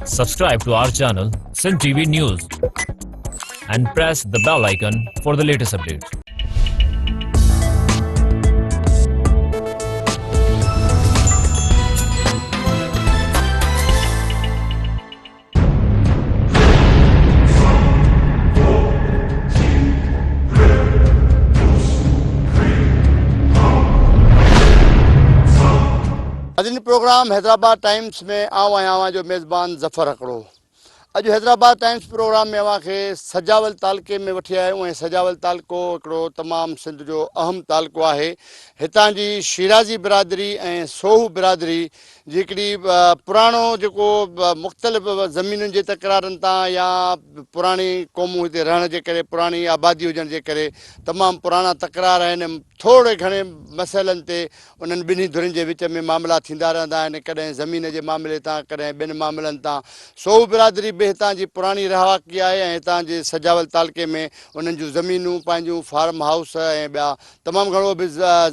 Subscribe to our channel Sindh TV News and press the bell icon for the latest updates. ناظرين programme Hyderabad Times ۾ آئون آهيان اوهان جو ميزبان ظفر هڪڙو اڄ حيدرآباد ٽائمز پروگرام ۾ اوهان کي سجاول تعلقي ۾ وٺي آيا آهيون ۽ سجاول تعلقو هڪڙو تمام سنڌ جو اهم تعلقو آهي هتان جي شيرازي برادري ۽ سوهو برادري جي هڪڙي پراڻو جيڪو مختلف زمينن جي تڪرارن تان يا پراڻي قومون هتي رهڻ جي ڪري پراڻي آبادي هجڻ جي ڪري تمام پراڻا تڪرار آهن ٿوري گهڻي مسئلن تي انهن ٻنهي ڌرين جي وچ ۾ معاملا ٿيندا رهندا آهن، ڪڏهن زمين جي معاملي تان، ڪڏهن ٻين معاملن تان. سوهو برادري به هتان جي پراڻي رهاڪي آهي ۽ هتان جي سجاول تعلقي ۾ انهن جون زمينون، پنهنجون فارم هائوس ۽ ٻيا تمام گهڻو به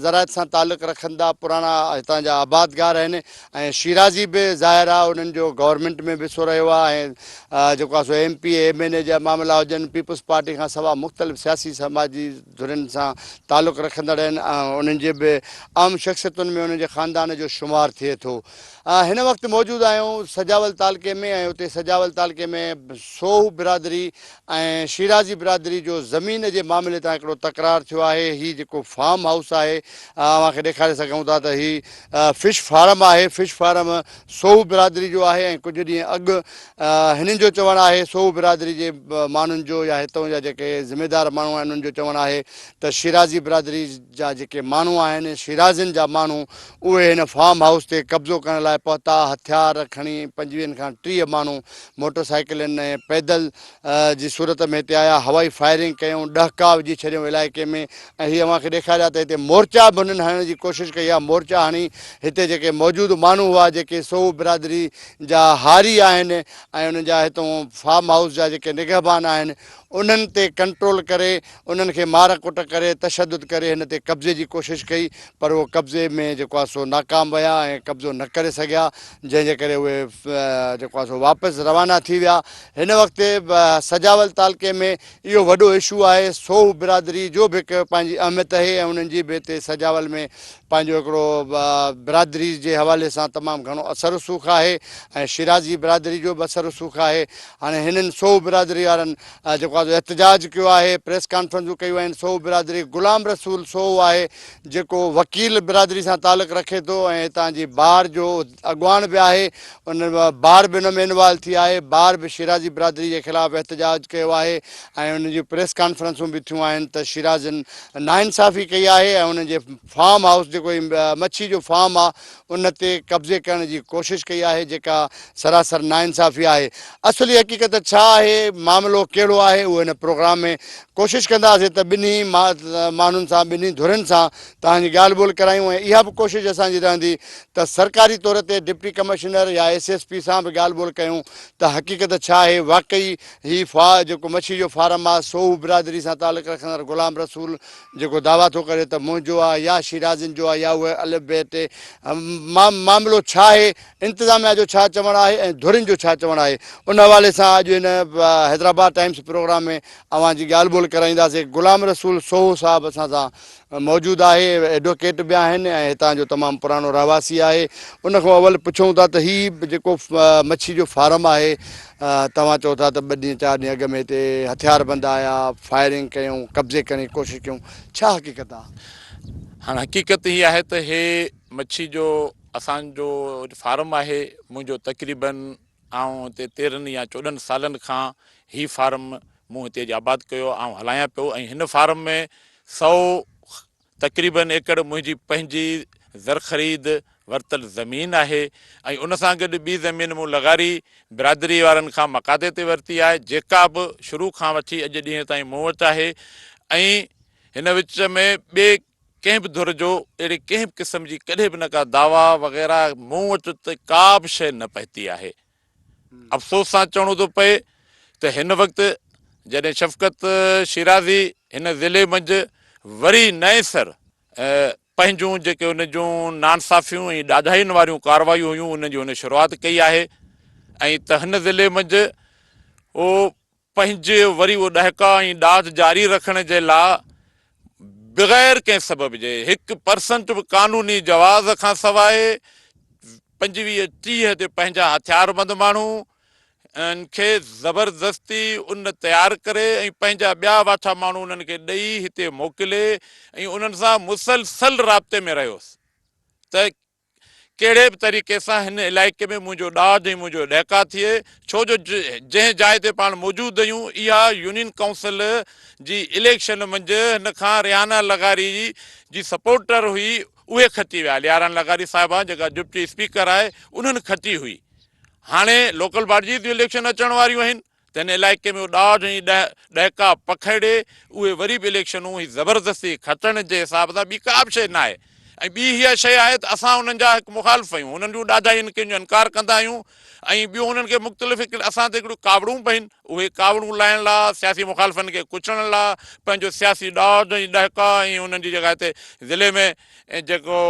زراعت سان تعلق رکن ٿا. پراڻا هتان جا آبادگار آهن ۽ شيرازي به ظاهر آهي انهن جو گورنمينٽ ۾ به حصو رهيو آهي ۽ جيڪو آهي سو ايم پي اي، ايم اين اي جا معاملا هجن، پيپلز پارٽي کان سوا مختلف سياسي سماجي ڌرين سان تعلق رکندڙ آهن ۽ انهن جي به اهم شخصيتن ۾ انهن جي خاندان جو شمار ٿئي ٿو. هن وقت موجود آهيون سجاول تعلقي ۾ ۽ اتي سجاول تعلقي ۾ سوهو برادري ۽ شيرازي برادري جو زمين جي معاملي تان هڪڙو تڪرار ٿيو آهي. هي جيڪو فارم هائوس آهي اوهان کي ڏيکاري سگهون ٿا ته هي فش فارم آهي، فش فارم سوهو برادري جو آهي ۽ ڪجهه ڏينهن اڳ هنن جو چوڻ آهي سوهو برادري جي ماڻهن جو يا هتئون جا جيڪي ذميدار ماڻهو آهن انهن جو چوڻ آهي ته شيرازي برادري جا جيڪي ماڻهو آهن شيرازين جا ماڻهو اهي هن فارم هائوس تي قبضو ڪرڻ لاء پهتا هٿيار کڻي پنجويهن کان 30 ماڻهو موٽر سائيڪلن ۽ پيدل جي صورت ۾ هتي آيا هوائي فائرنگ ڪيون ڏهڪاء وجهي ڇڏيون علائقي ۾ ۽ هي اوهان کي ڏيکاريا ته هتي مورچا به هنن هڻڻ جي ڪوشش ڪئي آهي مورچا هڻي هتي جيڪي موجود ماڻهو هئا جيڪي سوهو برادري جا هاري آهن ۽ انهن جا هتون فارم هائوس جا جيڪي نگهبان آهن انهن تي ڪنٽرول ڪري انهن کي مار ڪٽ ڪري تشدد ڪري هن تي قبضي جي ڪوشش ڪئي پر اهو قبضي ۾ جيڪو آهي سو ناڪام ويا ۽ قبضو نه ڪري سگهيا جنهن جي ڪري اهي جيڪو آهي سو واپس روانا ٿي ويا هن وقت سجاول تعلقي ۾ اهو وڏو اشو آهي سوهو برادري جو به هڪ پنهنجي اهميت آهي ۽ انهن جي به هتي سجاول ۾ پنهنجو هڪڙو برادري جي حوالي سان تمام گهڻو اثر رسوخ آهي ۽ شيرازي برادري جو به اثر رسوخ آهي هاڻي هنن سوهو برادري وارن جيڪو آهي احتجاج ڪيو آهي پريس ڪانفرنسون ڪيون آهن سوهو برادري غلام رسول سوهو آهي جيڪو وڪيل برادري سان تعلق رکي ٿو ۽ هتان جي بار جو اڳواڻ به آهي ان بار به ان ۾ انوالو ٿي آهي بار به شيرازي برادري جي خلاف احتجاج ڪيو آهي ۽ ان جون پريس ڪانفرنسون به ٿيون آهن ته شيرازين ناانصافي ڪئي آهي ۽ انهن جي فارم هائوس جيڪو هي مڇي جو فارم آهي ان تي قبضي ڪرڻ جي ڪوشش ڪئي آهي جيڪا سراسر ناانصافي آهي اصلي حقيقت ڇا آهي معاملو ڪهڙو آهي اهو هن پروگرام ۾ ڪوشش ڪنداسين ته ٻنهي ماڻهن سان ٻنهي ڌرين سان توهان جي ڳالهه ٻولهه ڪرايون ۽ اها به ڪوشش اسان جي رهندي ته سرڪاري طور تي ڊپٽي ڪمشنر يا ايس ايس پي سان به ڳالهه ٻولهه ڪيون ته حقيقت ڇا آهي واقعي هي فا جيڪو مڇي جو فارم آهي سو هو برادري سان تعلق رکندڙ غلام رسول جيڪو دعويٰ ٿو ڪري ته منهنجو آهي يا شيرازين جو آهي يا اهي الف بي تي معاملو ڇا آهي انتظاميا جو ڇا چوڻ آهي ۽ ڌرين جو ڇا چوڻ آهي ان حوالي سان اڄ هن حيدرآباد ٽائمس پروگرام ۾ اوهان جي ڳالهه ٻولهه ڪرائينداسين غلام رسول سوهو صاحب اسان سان موجود آهي ايڊووڪيٽ به آهن ۽ هتان جو تمام پراڻو رهواسي آهي ان کان اول پڇون ٿا ته هي جيڪو مڇي جو فارم آهي توهان چئو ٿا ته ٻه ڏينهن چار ڏينهن اڳ ۾ هتي هٿيار بند آيا فائرنگ ڪيون قبضي ڪرڻ جي ڪوشش ڪيون ڇا حقيقت آهي؟ هاڻ حقيقت هي آهي ته هي مڇي جو اسان جو فارم آهي منهنجو تقريبن آئون هتي تيرهن يا 14 سالن کان هي فارم مون هتي اڄ آباد ڪيو آئون هلايان پيو ۽ هن فارم ۾ 100 تقريبن ايڪڙ منهنجي پنهنجي زرخريد ورتل زمين آهي ۽ ان سان گڏ ٻي زمين مون لغاري برادري وارن کان مقاطعي تي ورتي آهي جيڪا به شروع کان وٺي اڄ ڏينهن تائين مون وٽ آهي ۽ هن وچ ۾ ٻئي ڪنهن به ڌر جو اهڙي ڪنهن به قسم جي ڪڏهن به نه ڪا دعويٰ وغيره مون وٽ ته ڪا به شيء نه پهتي آهي. افسوس سان چوڻو ٿو پئي ته هن وقت جڏهن شفقت شيرازي هن ضلعي منجهه وري نئين سر پنهنجون جيڪي ان جون ناانصافيون ۽ ڏاڍاين واريون ڪاروايون هيون انهن جي هن شروعات ڪئي آهي. ۽ ته هن ضلعي منجهه اهو پنهنجي وري اهو ڏهڪاء ۽ ڏاڍ جاري رکڻ جي لا بغير ڪنهن سبب جي هڪ پرسنٽ به قانوني جواز کان سواء 25 30 تي پنهنجا هٿياربند ماڻهو ان کي زبردستي ان تيار ڪري ۽ پنهنجا ٻيا واٺا ماڻهو انهن کي ڏئي هتي موڪلي ۽ انهن سان مسلسل رابطي ۾ رهيس ته ڪهڙي به طريقي سان هن علائقي ۾ منهنجو ڏاڍ ۽ منهنجو ڏهڪاء ٿئي، ڇو جو جنهن جاء تي پاڻ موجود آهيون اها يونين ڪائونسل جي اليڪشن منجهه هن کان ريحانه لغاري جي سپورٽر هئي اهي کٽي ويا، لياران لغاري صاحبه جيڪا ڊپٽي اسپيڪر آهي انهن کٽي هئي، هاڻي لوڪل باڊيز جون اليڪشن اچڻ واريون آهن. ته هن علائقي ۾ ڏاڍ ۽ ڏهڪاء پکيڙي اهي وري به اليڪشنون هي زبردستي کٽڻ جي حساب سان ٻي ڪا به شيء ناهي ۽ ٻي هيء شيء آهي ته اسان انهن جا هڪ مخالف آهيون انهن جون ڏاڍاين ڪن جو انڪار ڪندا آهيون ۽ ٻيو انهن کي مختلف هڪ اسان تي هڪڙيون ڪاوڙون به آهن اهي ڪاوڙون لاهڻ لاء سياسي مخالفن کي ڪچلڻ لاء پنهنجو سياسي ڏاڍ ۽ ڏهڪاء ۽ انهن جي جڳهه تي ضلعي ۾ جيڪو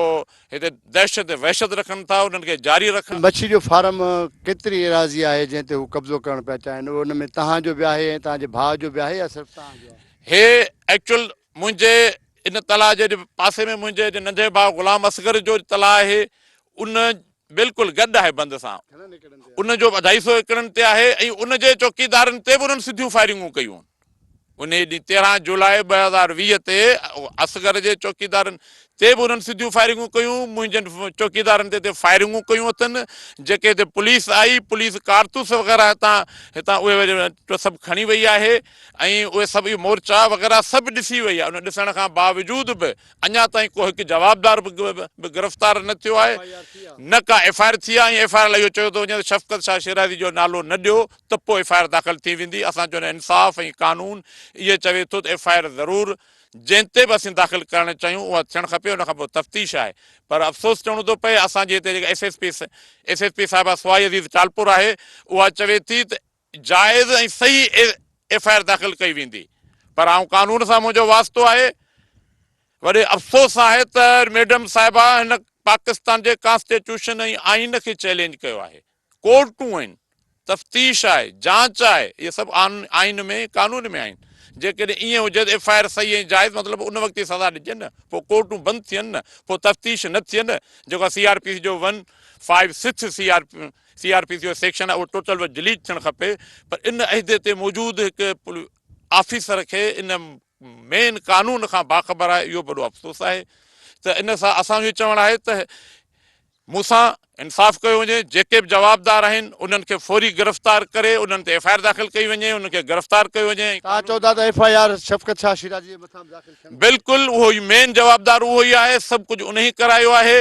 هتي دهشت ۽ وحشت رکن ٿا انهن کي جاري رکڻ. مڇي جو فارم ڪيتري ايراضي آهي جنهن تي هو قبضو ڪرڻ پيا چاهين اهو ان ۾ توهان جو به آهي ۽ توهان جي ڀاء جو به آهي يا صرف توهان جو آهي؟ هي ايڪچوئل منهنجي ان تلاء جي پاسي ۾ منهنجي ننڍي ڀاء غلام اصغر جو تلاء آهي ان بلڪل گڏ آهي بند سان ان جو به اڍائي سو ايڪڙن تي آهي ۽ ان جي چوڪيدارن تي به انهن سڌيون فائرنگون ڪيون. انهيء ڏينهن 13 جولاء 2020 تي اصغر جي چوڪيدارن تي به انهن سڌيون فائرنگون ڪيون، منهنجن چوڪيدارن تي هتي فائرنگون ڪيون اٿن، جيڪي هتي پوليس آئي، پوليس ڪارتوس وغيره هتان هتان اهي سڀ کڻي وئي آهي ۽ اهي سڀ اهي مورچا وغيره سڀ ڏسي وئي آهي، ان ڏسڻ کان باوجود به اڃا تائين ڪو هڪ جوابدار به گرفتار نه ٿيو آهي، نه ڪا ايف I R ٿي آهي ۽ ايف I R لاء اهو چيو ٿو وڃي ته شفقت شاهه شيرازي جو نالو نه ڏيو ته پوء ايف I R داخل ٿي ويندي، اسان چوندا آهيون انصاف ۽ قانون اهي چوي ٿو ته ايف I R ضرور جنهن تي به اسين داخل ڪرڻ چاهيون اها ٿيڻ کپي ان کان پوء تفتيش آهي پر افسوس چوڻو ٿو پئي اسان جي هتي جيڪا S S P S S P صاحبه سوائي عزيز ٽالپور آهي اها چوي ٿي ته جائز ۽ صحيح ايف I R داخل ڪئي ويندي پر آئون قانون سان منهنجو واسطو آهي وڏي افسوس آهي ته ميڊم صاحبه هن پاڪستان جي ڪانسٽيٽيوشن ۽ آئين کي چئلينج ڪيو آهي ڪورٽون آهن تفتيش آهي جانچ آهي اهي سڀ آئين ۾ قانون ۾ آهن جيڪڏهن ائين هجي ته ايف I R صحيح ۽ جائز مطلب ان وقت ئي سزا ڏجي نه پوء ڪورٽون بند ٿين نه پوء تفتيش نه ٿئي نه جيڪو سي آر پي سي جو one five six C R C R P C جو سيڪشن آهي اهو ٽوٽل ڊليٽ ٿيڻ کپي پر ان عهدي تي موجود هڪ آفيسر کي ان مين قانون کان باخبر آهي اهو وڏو افسوس آهي ته ان سان اسان جو چوڻ آهي ته مون سان انصاف ڪيو وڃي جيڪي به جوابدار آهن انهن کي فوري گرفتار ڪري انهن تي ايف I R داخل ڪئي وڃي انهن کي گرفتار ڪيو وڃي. توهان چئو ٿا ته ايف I R شفقت شاهه شيرازي جي مٿان به داخل ٿيڻ گهرجي. بلڪل اهو ئي مين جوابدار اهو ئي آهي سڀ ڪجهه انهي ڪرايو آهي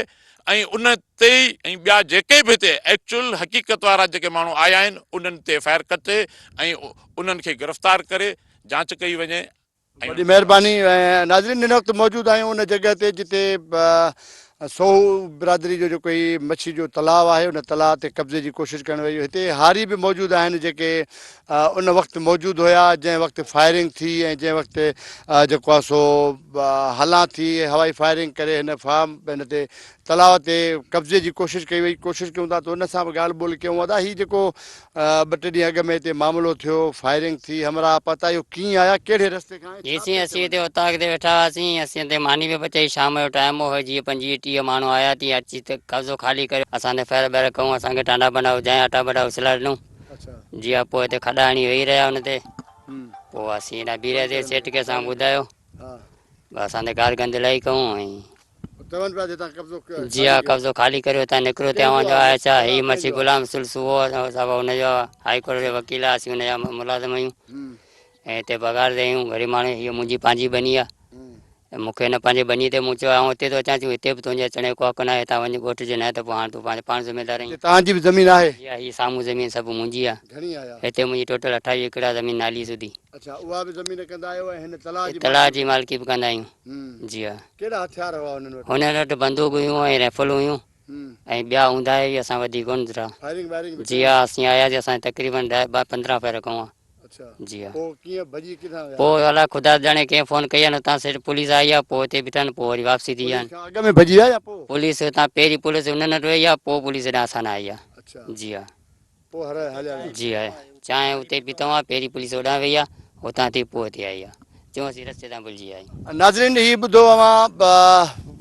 ۽ ان تي ئي ۽ ٻيا جيڪي به هتي ايڪچوئل حقيقت وارا جيڪي ماڻهو آيا آهن انهن تي ايف I R ڪٽي ۽ انهن کي گرفتار ڪري جاچ ڪئي وڃي ۽ وڏي مهرباني ۽ ناظرين هن وقت موجود آهيون ان جڳهه تي جتي سوهو برادري جو جيڪو هي مڇي جو تلاء آهي ان تلاء تي قبضي جي ڪوشش ڪرڻ وئي هتي هاري به موجود آهن جيڪي ان وقت موجود هيا جنهن وقت فائرنگ ٿي ۽ جنهن وقت جيڪو آهي سو هلان ٿي هوائي فائرنگ ڪري هن فارم هن تي تلاء تي قبضي جي ڪوشش ڪئي وئي ڪوشش ڪيون ٿا ته ان سان به ڳالهه ٻولهه ڪيون ادا هي جيڪو ٻه ٽي ڏينهن اڳ ۾ هتي معاملو ٿيو فائرنگ ٿي همراهه پهتا اهو ڪيئن آيا ڪهڙي رستي کان ۽ ڇا جيسين پئي اسين چون؟ هتي اوطاق تي ويٺا هئاسين اسين تي ماني به پچائي شام جو ٽائيم هو جيئن 25 30 ماڻهو آيا تيئن اچي ته قبضو خالي ڪريو اسان تي فير ٻير ڪيون اسان کي ٽانڊا ٻانڊا اجهايا اٽا ٻٽا اڇلائي ڏنو جي ها پوء هتي کڏا هڻي ويهي رهيا ان تي پوء اسين هيڏانهن بيهي رهياسين سيٺ کي اسان ٻڌايو اسان تي گار گند الاهي ڪيون ۽ جي ها قبضو خالي ڪريو هتان نڪرو ته اوهان جو آهي ڇا هي مڇي غلام رسول سوهو صاحب ان جو هائي ڪورٽ جو وڪيل آهي اسين ان جا ملازم آهيون ۽ هتي پگهار تي آهيون غريب ماڻهو هي منهنجي پنهنجي ٻني آهي ۽ مون کي هن پنهنجي ٻني تي مون چيو آئون هتي ٿو اچان چيو هتي به تنهنجي اچڻ جو ڪو حق ناهي هتان وڃ ڳوٺ جي ناهي ته پوء هاڻ تون پنهنجو پاڻ ذميدار آهين. هتي توهان جي به زمين آهي؟ جي ها هي سامهون زمين سڀ منهنجي آهي. گهڻي آهي اها؟ هتي منهنجي ٽوٽل 28 ايڪڙ آهي زمين نالي سوڌي. اڇا اها به زمين ڪندا آهيو ۽ هن تلاء جي تلاء جي مالڪي به ڪندا آهيون. جي ها. ڪهڙا هٿيار هئا هنن وٽ؟ هنن وٽ بندوق هيون ۽ رائفل هيون ۽ ٻيا هوندا هيا اسان وڌيڪ ڪونه ڏٺا. فائرنگ وائرنگ به جي ها اسين آياسين اسان تقريبن 10 15 فائر ڪيون ها. اڇا جي ها. پوء ڪيئن ڀڄي ڪٿان ويا؟ پوء الاء خدا ڄاڻي ڪنهن فون ڪئي آهي نه اتان سيٺ پوليس آئي آهي پوء اتي بيٺا آهن پوء وري واپسي ٿي ويا آهن. پوليس کان اڳ ۾ ڀڄي ويا يا پوء؟ پوليس اتان پهرين پوليس انهن وٽ وئي آهي پوء پوليس هيڏانهن اسان ڏانهن آئي آهي. اڇا. جي ها. پوء هليا ويا. جي ها چانهه اتي پيتون آ پهرين پوليس هوڏانهن وئي آ هتان ٿي پوء هتي آئي آ چون اسين رستي تان ڀلجي آيا آهيون. ناظرين هي ٻڌو اوهان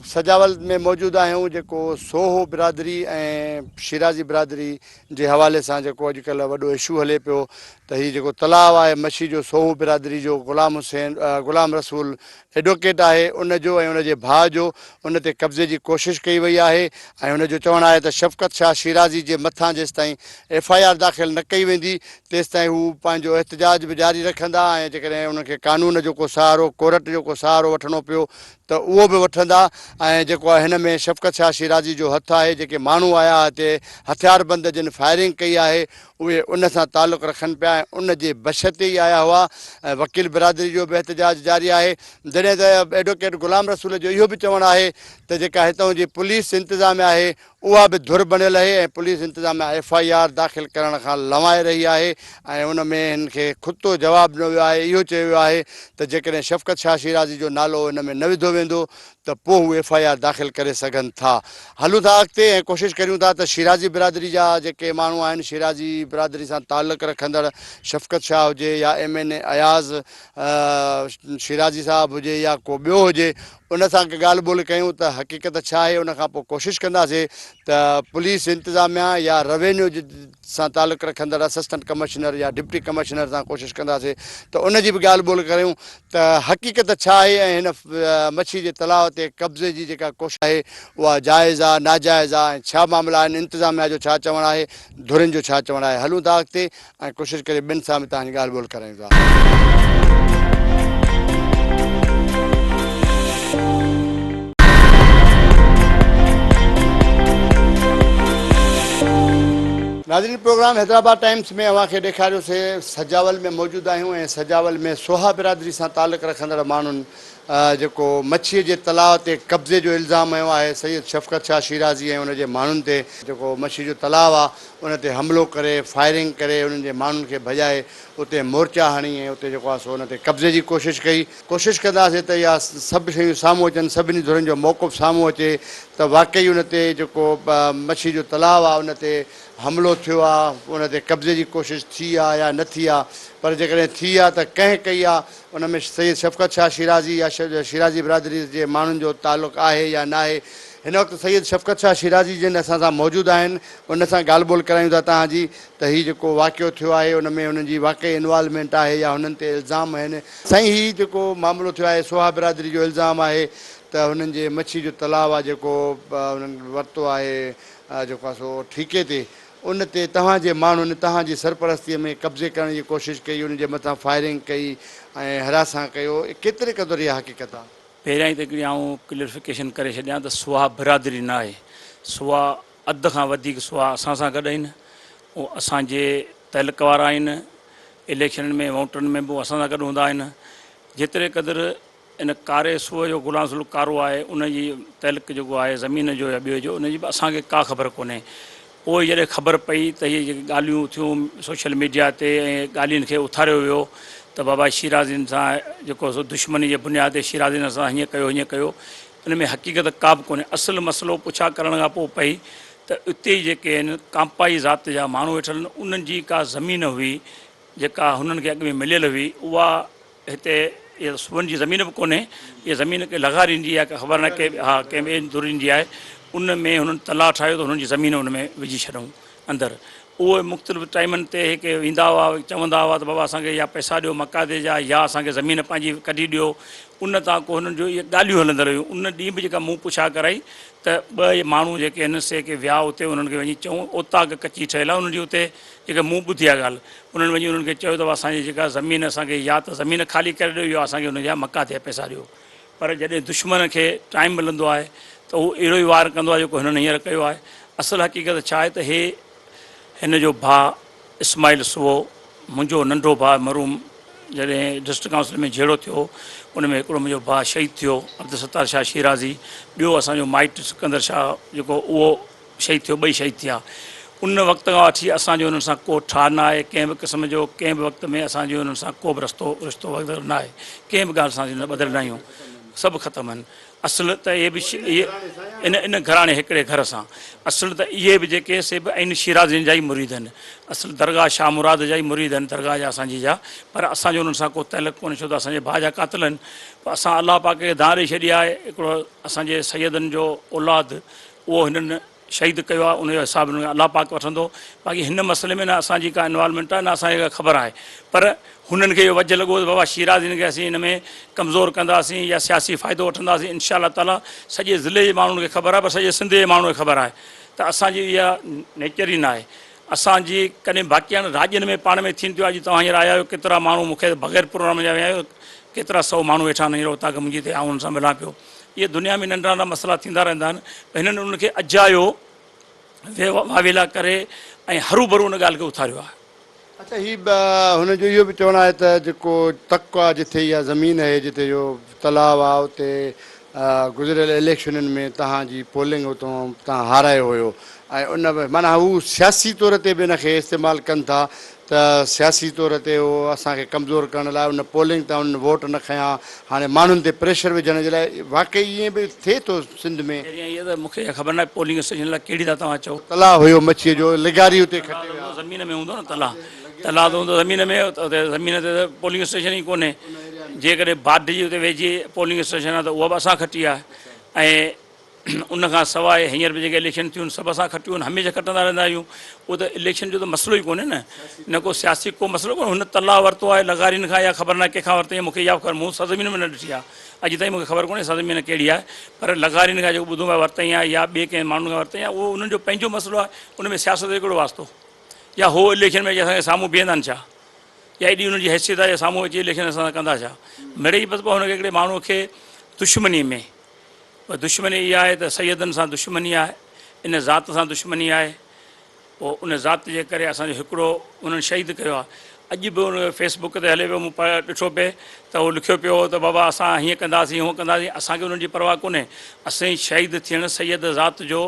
سجاول ۾ موجود آهيون جيڪو سوهو برادري ۽ شيرازي برادري جي حوالي سان جيڪو اڄڪلهه وڏو اشو هلي پيو ته هي جيڪو تلاء آهي مڇي جو سوهو برادري جو غلام حسين غلام رسول ايڊوڪيٽ آهي ان جو ۽ ان جي ڀاء جو ان تي قبضي جي ڪوشش ڪئي وئي آهي ۽ هن جو چوڻ آهي ته شفقت شاهه شيرازي جي مٿان جيستائين ايف I R داخل نه ڪئي ويندي تيستائين هو پنهنجو احتجاج به جاري رکندا ۽ جيڪڏهن انهن کي قانون جو ڪو سهارو ڪورٽ جو ڪو سهارو وٺڻو پيو ته اهو به وٺندا ۽ جيڪو آهي هن ۾ شفقت شاهه شيرازي جو هٿ آهي جيڪي ماڻهو آيا هتي هٿياربند جن فائرنگ ڪئي آهي اهي ان سان تعلق رکن پيا ۽ ان جي بش تي ئي آيا هئا ۽ وڪيل برادري جو به احتجاج جاري آهي جڏهن ته ايڊووڪيٽ غلام رسول جو اهو به چوڻ آهي ته جيڪا هتان جي پوليس انتظاميا آهي اها به ڌر بڻيل اهي ۽ پوليس انتظاميا ايف I R داخل ڪرڻ کان لنوائي رهي آهي ۽ ان ۾ هن کي کتو جواب ڏنو ويو آهي اهو چيو ويو آهي ته جيڪڏهن شفقت شاهه شيرازي جو نالو ان ۾ نه وڌو ويندو ته پوء هو ايف I R داخل ڪري سگهن ٿا. هلون ٿا اڳتي ۽ ڪوشش ڪريون ٿا ته شيرازي برادري جا جيڪي ماڻهو آهن شيرازي برادري سان تعلق رکندڙ شفقت شاهه هجي يا ايم اين اي اياز شيرازي صاحب هجي يا ڪو ٻيو هجي ان سان ڳالهه ٻولهه ڪيون ته حقيقت ڇا آهي ان کان پوء ڪوشش ڪنداسين ته پوليس انتظاميا يا روينيو سان تعلق رکندڙ اسسٽنٽ ڪمشنر يا ڊپٽي ڪمشنر سان ڪوشش ڪنداسين ته ان جي به ڳالهه ٻولهه ڪريون ته حقيقت ڇا آهي ۽ هن مڇي جي تلاء تي قبضي جي جيڪا ڪوشش آهي اها جائز آهي ناجائز آهي ۽ ڇا معاملا آهن انتظاميا جو ڇا چوڻ آهي ڌرين جو ڇا چوڻ آهي هلون ٿا اڳتي ۽ ڪوشش ڪري ٻين سان به توهان جي ڳالهه ٻولهه ڪرايون ٿا. ناظرين پروگرام حيدرآباد ٽائمز ۾ اوهان کي ڏيکاريوسي سجاول ۾ موجود آهيون ۽ سجاول ۾ سوها برادري سان تعلق رکندڙ ماڻهن جيڪو مڇي جي تلاء تي قبضي جو الزام هنيو آهي سيد شفقت شاهه شيرازي ۽ ان جي ماڻهن تي جيڪو مڇي جو تلاء آهي ان تي حملو ڪري فائرنگ ڪري انهن جي ماڻهن کي ڀڄائي اتي مورچا هڻي ۽ اتي جيڪو آهي سو ان تي قبضي جي ڪوشش ڪئي. ڪوشش ڪنداسين ته اها سڀ شيون سامهون اچن سڀني ڌرين جو موقف سامهون اچي ته واقعي ان تي جيڪو مڇي جو تلاء آهي ان تي حملو ٿيو آهي ان تي قبضي جي ڪوشش ٿي آهي يا نه ٿي آهي پر جيڪڏهن ٿي آهي ته ڪنهن ڪئي آهي ان ۾ سيد شفقت شاهه شيرازي يا شيرازي برادري جي ماڻهن جو تعلق آهي يا ناهي. هن وقت سيد شفقت شاهه شيرازي جن اسان سان موجود آهن ان سان ڳالهه ٻولهه ڪرايون ٿا توهان جي ته هي جيڪو واقعو ٿيو آهي ان ۾ انهن جي واقعي انوالومينٽ آهي يا هنن تي الزام آهن. سائين هي جيڪو معاملو ٿيو آهي سوها برادري جو الزام آهي ته هنن جي مڇي جو تلاء آهي جيڪو هنن ورتو آهي جيڪو آهي سو ٺيڪي تي ان تي توهان جي ماڻهن توهان جي سرپرستي ۾ قبضي ڪرڻ جي ڪوشش ڪئي ان جي مٿان فائرنگ ڪئي ۽ هراسان ڪيو ڪيتري قدر اها حقيقت آهي؟ پهريائين ته هڪڙي آئون ڪليئرفڪيشن ڪري ڇڏيان ته سوها برادري نه آهي سوها اڌ کان وڌيڪ سوها اسان سان گڏ آهن اهي اسان جي تعلق وارا آهن اليڪشنن ۾ ووٽن ۾ به اسان سان گڏ هوندا آهن جيتري قدر ان ڪاري سوئي جو غلام رسول ڪارو آهي ان جي تعلق جيڪو آهي زمين جو يا ٻيو جو ان جي به اسان کي ڪا خبر ڪونهي پوء جڏهن خبر پئي ته هي جيڪي ڳالهيون ٿيون سوشل ميڊيا تي ۽ ڳالهين کي اٿاريو ويو ته بابا شيرازين سان جيڪو سو دشمني جي بنياد تي شيرازين سان هيئن ڪيو هيئن ڪيو ان ۾ حقيقت ڪا به ڪونهي اصل مسئلو پڇا ڪرڻ کان پوء پئي ته اتي جيڪي آهن ڪامپائي ذات جا ماڻهو ويٺل آهن انهن جي ڪا زمين هئي جيڪا هنن کي اڳ ۾ مليل هئي اها هتي اها سون جي زمين به ڪونهي اها زمين ڪنهن لغارين جي آهي خبر ناهي ڪنهن ها ڪنهن ٻئي ڌرين جي آهي ان ۾ هنن تلاء ٺاهيو ته هنن جي زمين ان ۾ وجهي ڇڏون اندر اهي مختلف ٽائيمن تي هڪ ايندا هئا چوندا هئا ته بابا اسان کي يا پئسا ڏيو مقادي جا يا اسان کي زمين پنهنجي ڪڍي ڏيو ان تان ڪو هنن جو اهي ڳالهيون هلندڙ هيون ان ڏينهن به جيڪا مون پڇا ڪرائي ته ٻه ماڻهو جيڪي آهن سي ڪي ويا اتي انهن کي وڃي چئون اوطاق ڪچي ٺهيل آهي انهن جي اتي جيڪا مون ٻڌي آهي ڳالهه، انهن وڃي انهن کي چيو ته اسان جي جيڪا زمين اسان کي يا ته زمين خالي ڪري ڏيو يا اسان کي ان جا مقاطع جا پئسا ڏيو. پر جڏهن دشمن کي ٽائيم ملندو آهي ته هو اهڙو ئي وار ڪندو آهي جيڪو هنن هينئر ڪيو آهي. اصل حقيقت ڇا آهي ته هي هن جو ڀاء اسماعيل سوئو منهنجو ننڍو ڀاء مرحوم جڏهن ڊسٽرڪٽ ڪائونسل ۾ جهيڙو ٿيو ان ۾ هڪڙو منهنجو ڀاء شهيد ٿيو عبدالستار شاهه شيرازي ٻيو اسان جو مائٽ سڪندر شاهه جيڪو اهو شهيد ٿيو ٻئي شهيد ٿيا ان وقت کان وٺي اسان جو انهن سان ڪو ٺاهه نه آهي ڪنهن به قسم جو ڪنهن به وقت ۾ اسان جو انهن سان ڪو به رستو رشتو وغيره نه آهي ڪنهن به ڳالهه سان اسين ٻڌل نه آهيون سڀ ختم آهن. اصل ته اهي به اهي ان ان گهراڻي هڪڙي گهر سان اصل ته اهي به جيڪي سي به عين شيرازين جا ئي مريد آهن اصل درگاهه شاهه مراد جا ئي مريد آهن درگاهه جا اسان جي جا پر اسان جو انهن سان ڪو تعلق ڪونهي ڇو ته اسان جي ڀاء جا قاتل آهن پوء اسان الله پاڪ کي دانهن ڏئي ڇڏي آهي هڪڙو اسان جي سيدن جو اولاد اهو هنن شهيد ڪيو آهي ان جو حساب هنن کان الله پاڪ وٺندو باقي هن مسئلي ۾ نه اسان جي ڪا انوالومينٽ آهي نه اسان کي ڪا خبر آهي پر هنن کي اهو وجهه لڳو ته بابا شيرازين کي اسين هن ۾ ڪمزور ڪنداسين يا سياسي فائدو وٺنداسين انشاء الله تعالي سڄي ضلعي جي ماڻهن کي خبر آهي پر سڄي سنڌ جي ماڻهن کي خبر آهي ته اسان جي اها نيچر ئي نه آهي اسان جي ڪڏهن باقي هاڻي راڄن ۾ پاڻ ۾ ٿين ٿيون اڄ توهان هينئر آيا آهيو ڪيترا ماڻهو مون کي بغير پروگرام جا ويا آهيو ڪيترا سو ماڻهو ويٺا آهن هينئر اوطاق منهنجي تي آئون انهن سان ملان پيو اهي دنيا ۾ ننڍا ننڍا مسئلا ٿيندا رهندا آهن پر هنن انهن کي اجايو واويلا ڪري ۽ هروڀرو ان ڳالهه کي اٿاريو آهي. اڇا هي هن جو اهو به چوڻ آهي ته جيڪو تڪ آهي جٿي اها زمين آهي جتي اهو تلاء آهي اتي گذريل اليڪشنن ۾ توهان جي پولنگ اتان توهان هارايو هيو ۽ ان معنيٰ هو سياسي طور تي به ان کي استعمال ڪن ٿا ته سياسي طور تي اهو اسان کي ڪمزور ڪرڻ لاء ان پولنگ تان انهن ووٽ نه کنيا هاڻي ماڻهن تي پريشر وجهڻ جي لاء واقعي ائين به ٿئي ٿو سنڌ ۾. پهريان اها ته مون کي اها خبر ناهي پولنگ اسٽيشن لاء ڪهڙي ٿا توهان چئو. تلاء هيو مڇيء جو لغاري اتي کٽي ويا. زمين ۾ هوندو نه تلاء تلاء ته هوندو زمين ۾ اتي زمين تي ته پولنگ اسٽيشن ئي ڪونهي جيڪڏهن باڊ جي اتي ويجهي پولنگ اسٽيشن آهي ته اها به اسان کٽي آهي ۽ ان کان سواء هينئر به جيڪي اليڪشن ٿيون آهن سڀ اسان کٽيون آهن هميشه کٽندا رهندا آهيون اهو ته اليڪشن جو ته مسئلو ئي ڪونهي نه نه ڪو سياسي ڪو مسئلو ڪونهي هن تلاء ورتو آهي لغارين کان يا خبر ناهي ڪنهن کان ورتائين مون کي اها خبر مون سرزمين ۾ نه ڏٺي آهي اڄ تائين مون کي خبر ڪونهي سرزمين ڪهڙي آهي پر لغارين کان جيڪو ٻڌو آهي ورتائين آهي يا ٻئي ڪنهن ماڻهن کان ورتائين آهي اهو انهن جو پنهنجو مسئلو آهي ان ۾ سياست جو ڪهڙو واسطو يا هو اليڪشن ۾ اچي اسان کي سامهون بيهندا آهن ڇا يا ايڏي انهن جي حيثيت آهي سامهون اچي اليڪشن اسان سان ڪندا ڇا مڙئي بس پوء هن کي هڪڙي ماڻهو کي دشمني ۾ پر دشمني اها آهي ته سيدن سان دشمني آهي، ان ذات سان دشمني آهي، پوء ان ذات جي ڪري اسان جو هڪڙو انهن شهيد ڪيو آهي. اڄ به ان فيس بڪ تي هلي پيو مون ڏٺو پئي ته هو لکيو پيو هو ته بابا اسان هيئن ڪنداسين هونئن ڪنداسين اسان کي انهن جي پرواهه ڪونهي اسين شهيد ٿيڻ سيد ذات جو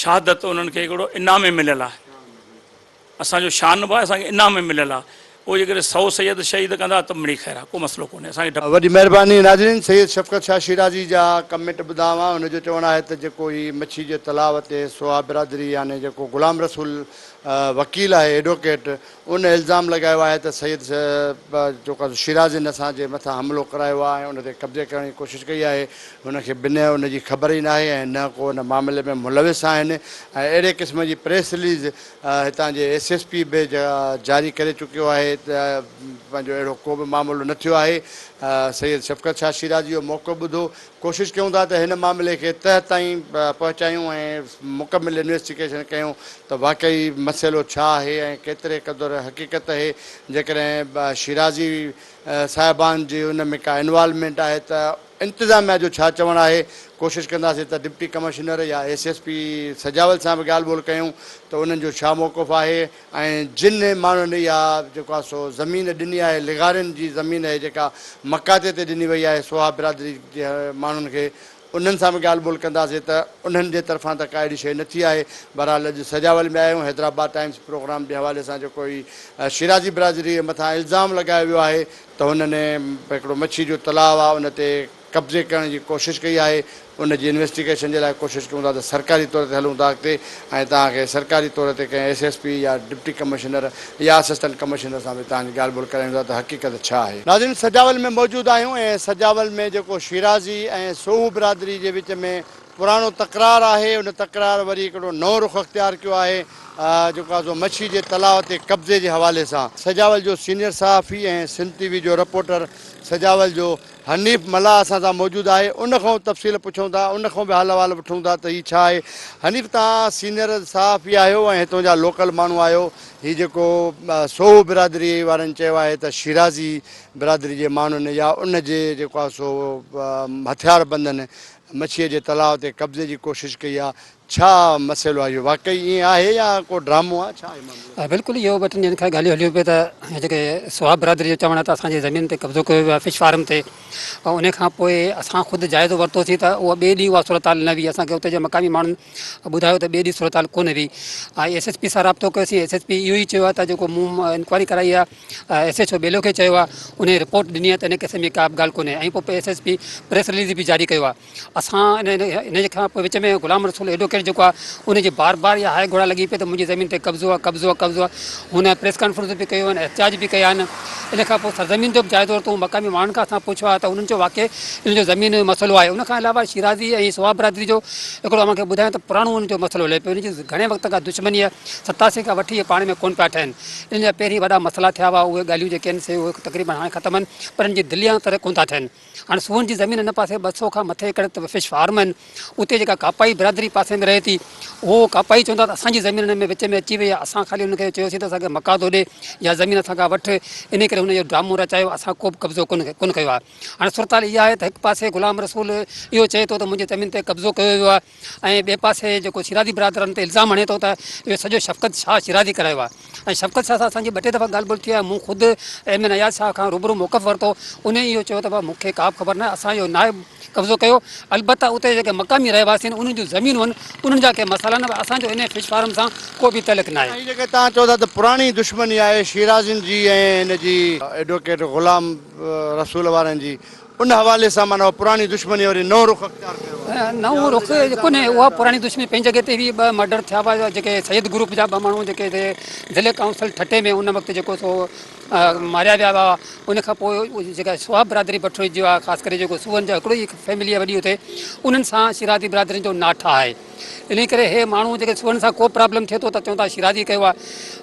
شهادت انهن کي هڪڙو انعام مليل آهي. اسان جو شان به آهي اسان کي انعام به مليل آهي پوء جيڪڏهن سئو سيد شهيد ڪندا ته مڙئي خير آهي ڪو مسئلو ڪونهي اسان کي ڊپ. وڏي مهرباني ناظرين سيد شفقت شاهه شيرازي جا ڪمينٽ ٻڌا اوهان هن جو چوڻ آهي ته جيڪو هي مڇي جي تلاء تي سوها برادري يعني جيڪو غلام رسول وڪيل آهي ايڊوڪيٽ ان الزام لڳايو آهي ته سيد جيڪو شيرازين اسان جي مٿان حملو ڪرايو آهي ۽ ان تي قبضي ڪرڻ جي ڪوشش ڪئي آهي هن کي بنهه ان جي خبر ئي ناهي ۽ نه ڪو ان معاملي ۾ ملوث آهن ۽ اهڙي قسم جي پريس رليز هتان جي ايس ايس پي به جاري ڪري چڪيو آهي ته پنهنجو اهڙو ڪو به معاملو نه ٿيو آهي. سيد شفقت شاهه شيرازي جو موقف ٻڌو. ڪوشش ڪيون ٿا ته هن معاملي کي تهه تائين پهچايون ۽ مڪمل انويسٽيگيشن ڪيون ته واقعي مسئلو ڇا آهي ۽ ڪيتري قدر حقيقت اهي جيڪڏهن شيرازي صاحبان جي ان ۾ ڪا انوالومينٽ آهي ته انتظاميا جو ڇا چوڻ آهي، ڪوشش ڪنداسين ته ڊپٽي ڪمشنر يا ايس ايس پي سجاول سان به ڳالهه ٻولهه ڪيون ته انهن جو ڇا موقف آهي ۽ جن ماڻهن اها جيڪو آهي سو زمين ڏني آهي لغارين جي زمين اهي جيڪا مقاطعي تي ڏني وئي آهي سوها برادري جي ماڻهن کي انهن سان به ڳالهه ٻولهه ڪنداسين ته انهن جي طرفان ته ڪا اهڙي شيء نه ٿي آهي. بهرحال اڄ سجاول ۾ آيا آهيون حيدرآباد ٽائيمز پروگرام جي حوالي سان جيڪو هي شيرازي برادري جي مٿان الزام لڳايو ويو آهي ته هنن هڪڙو مڇي جو تلاء آهي ان تي قبضي ڪرڻ جي ڪوشش ڪئي آهي ان جي انويسٽيگيشن جي لاء ڪوشش ڪيون ٿا ته سرڪاري طور تي هلون ٿا اڳتي ۽ توهان کي سرڪاري طور تي ڪنهن ايس ايس پي يا ڊپٽي ڪمشنر يا اسسٽنٽ ڪمشنر سان به توهان جي ڳالهه ٻولهه ڪرايون ٿا ته حقيقت ڇا آهي. ناظرين سجاول ۾ موجود آهيون ۽ سجاول ۾ جيڪو شيرازي ۽ سوهو برادري جي وچ ۾ پراڻو تڪرار آهي ان تڪرار وري هڪڙو نئون رخ اختيار ڪيو آهي جيڪو آهي سو مڇي جي تلاء تي قبضي جي حوالي سان سجاول جو سينيئر صحافي ۽ سنڌ ٽي وي جو رپورٽر سجاول جو حنيف ملاح اسان سان موجود آهي ان کان تفصيل پڇون ٿا ان کان به حال احوال وٺون ٿا ته هي ڇا آهي حنيف توهان سينيئر صحافي آهيو ۽ هتون جا لوڪل ماڻهو آهيو هي جيڪو سوهو برادري وارن چيو آهي ته شيرازي برادري جي ماڻهن يا ان جي جيڪو آهي سو هٿيار بندن مڇيء جي تلاء تي قبضي جي ڪوشش ڪئي آهي. ڇا مسئلو آهي اهو واقعي ائين آهي يا ڪو ڊرامو آهي ڇا آهي معاملو؟ بلڪل اهو ٻه ٽن ڏينهن کان ڳالهيون هليون پئي ته جيڪي سوها برادري جو چوڻ آهي ته اسان جي زمين تي قبضو ڪيو ويو آهي فش فارم تي ۽ ان کان پوء اسان خود جائزو ورتوسين ته اها ٻئي ڏينهن اها صورتحال نه هئي اسان کي اتي جي مقامي ماڻهن ٻڌايو ته ٻئي ڏينهن صورتحال ڪونه هئي ۽ ايس ايس پي سان رابطو ڪيوسين ايس ايس پي اهو ئي چيو آهي ته جيڪو مون انڪوائري ڪرائي آهي ايس ايڇ او ٻيلو کي چيو آهي ان رپورٽ ڏني آهي ته ان قسم جي ڪا به ڳالهه ڪونهي ۽ پوء S S P press release به جاري ڪيو آهي اسان ان کان پوء وچ ۾ غلام رسول ايڊووڪيٽ جيڪو آهي ان جي بار بار اها هاء گهوڙا لڳي پئي ته منهنجي زمين تي قبضو آهي قبضو آهي قبضو آهي هن پريس ڪانفرنس به ڪيون آهن احتجاج به ڪيا آهن ان کان پوء سرزمين جو به جائزو ورتو مقامي ماڻهن کان اسان پڇيو آهي ته انهن چيو واقعي ان جو زمين جو مسئلو آهي ان کان علاوه شيرازي ۽ سوها برادري جو هڪڙو اوهان کي ٻڌايان ته پراڻو ان جو مسئلو هلي پيو ان جي گهڻي وقت کان دشمني آهي 87 کان وٺي اهي پاڻ ۾ ڪونه پيا ٺهن انهن جا پهرين وڏا مسئلا ٿيا هئا اهي ڳالهيون جيڪي آهن سي اهي تقريبن هاڻي ختم آهن پر ان جي دليان طرح ڪونه ٿا ٺهن هاڻي سون جي زمين ان پاسي 200 کان مٿي ايڪڙ ته فش فارم آهن اتي جيڪا ڪاپائي برادري پاسي ۾ رهي ٿي اهو ڪاپائي چوندا ته اسان جي زمين ان ۾ وچ ۾ اچي وئي آهي اسان خالي ان کي چيوسين ته اسان کي مقاعدو ڏي يا زمين اسان کان وٺ انهي ڪري هن اهو ڊرامو رچايو اسان ڪو به قبضو ڪونه ڪونه ڪيو آهي هاڻي صورتحال اها آهي ته هڪ پاسي غلام رسول اهو چئي ٿو ته منهنجي زمين تي قبضو ڪيو ويو آهي ۽ ٻئي پاسي جيڪو شيرازي برادرن تي الزام هڻي ٿو ته اهو سڄو شفقت شاهه شيرازي ڪرايو آهي ۽ شفقت شاهه سان اسان جي ٻه ٽي دفعا ڳالهه ٻولهه ٿي آهي مون خود ايم اين اياز شاهه کان روبرو موقف ورتو انهي اهو چيو ته بابا مون کي ڪابه خبر ناهي اسان اهو ناهي قبضو ڪيو البته اتي جيڪي مقامي رهواسي آهن انهن جون زمينون آهن انهن جا ڪي مسئلا آهن پر اسان جو انهي فش فارم سان ڪو به تعلق ناهي. ۽ جيڪي توهان چئو ٿا ته پراڻي دشمني آهي شيرازين جي ۽ هن جي ايڊووڪيٽ غلام رسول وارن جي ان حوالي سان معنيٰ اها پراڻي دشمني وري نئون رخ اختيار ڪيو آهي. نئون رخ ڪونهي اها پراڻي دشمني پنهنجي جڳهه تي هئي ٻه مرڊر ٿيا هئا جيڪي سيد گروپ جا ٻه ماڻهو جيڪي هتي ضلعي ڪائونسل ٺٽي ۾ ان وقت جيڪو سو ماريا ويا هئا ان کان پوء جيڪا سوها برادري بٺوئي جو آهي خاص ڪري جيڪو سوئن جا هڪڙو ئي فيملي آهي وڏي اتي انهن سان شيرازي برادرين جو ناٺ آهي انهي ڪري هي ماڻهو جيڪي سوئن سان ڪو پرابلم ٿئي ٿو ته چون ٿا شيرازي ڪيو آهي